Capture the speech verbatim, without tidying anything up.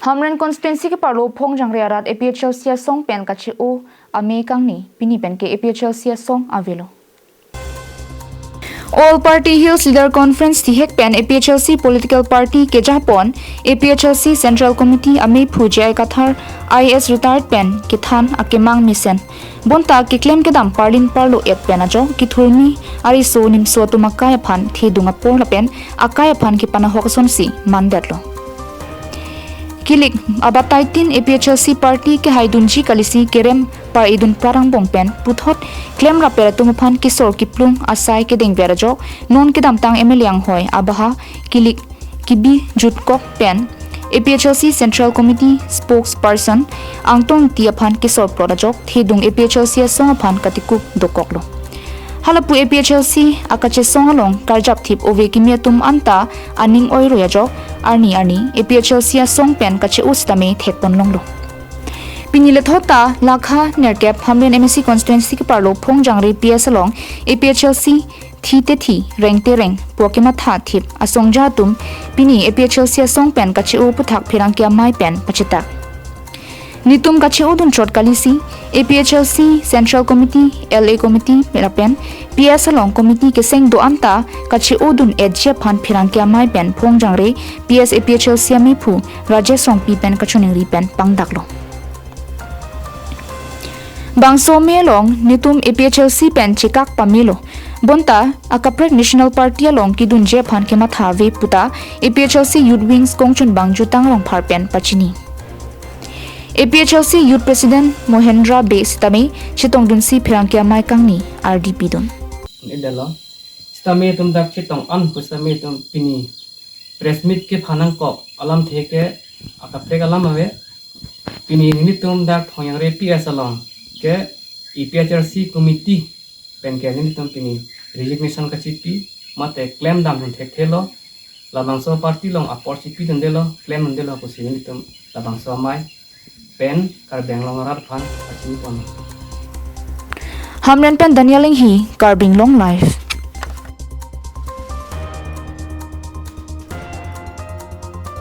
Hamren constituency keparlo Phongjangre arat A P H L C asong pen kache-o amei kangni, pini pen ke A P H L C asong avelo. All Party Hills Leader Conference tihek pen A P H L C political party kejapon, A P H L C Central Committee ameiphu J I Kathar, I A S retired pen kethan akemang mesen. Bonta keklem kedam parlin parlo-et pen ajok kethurmi ariso nimso atum akai aphan thedung apor lapen akai aphan kepanahok asonsi mandetlo. Kilik abatai tin A P H L C party kehaidunji kalisi kerem par-idun prarang bong pen puthot klemrap-er atum aphan kesor kiplung asai kedengver ajok non kedamtang M L A anghoi abaha kilik kibi jutkok pen A P H L C Central Committee spokesperson Angtong Ingti aphan kesorplot ajok thedung A P H L C asong aphan katikuk dokoklo. Halapu A P H L C akachesong along karjap thip ove kimi atum anta aning oiroi ajok arni arni A P H L C asong pen kache-o sitame thekpon longlo. Pini lethot ta lakha nerkep Hamren M A C constituency keparlo Phongjangre P S along A P H L C thi te thi, reng te reng pu kematha thip asongja atum pini A P H L C asong pen kache-o aputhak pherangke amei pen pachetak. Netum kache-o dunchot kalisi A P H L C Central Committee, L A Committee lapen P S along committee keseng do-an ta kache-o dun-etji aphan pherangke amei pen Phongjangre P S A P H L C ameiphu Rajesh Rongpi pen kachiningri pen pangdaklo. Bangso amei along netum A P H L C pen chekak pamelo. Bonta akaprek National Party along kedunji aphan kematha ave puta A P H L C Youth Wings kongchunbang jutang rongphar pen pachini. A P H L C Youth President Mohendra Bey sitame chetongdunsi pherangke amei kangni ardi pidun. Nidelo. Sitame itum dak chetong an pu sitame itum pini press meet kephanangkok alamthe ke akaprek alam ave. Pini netum dak Phongjangre P S along ke A P H L C committee pen ke netum pini resignation kachipi mate klemdam hum thekthelo, labangso party along apor chipi dundelo, klem dundelo pusi netum labangso amei pen Karbi Anglong arat aphan kachinipon. Hamren pen Daniel Inghi, Karbi Anglong Live.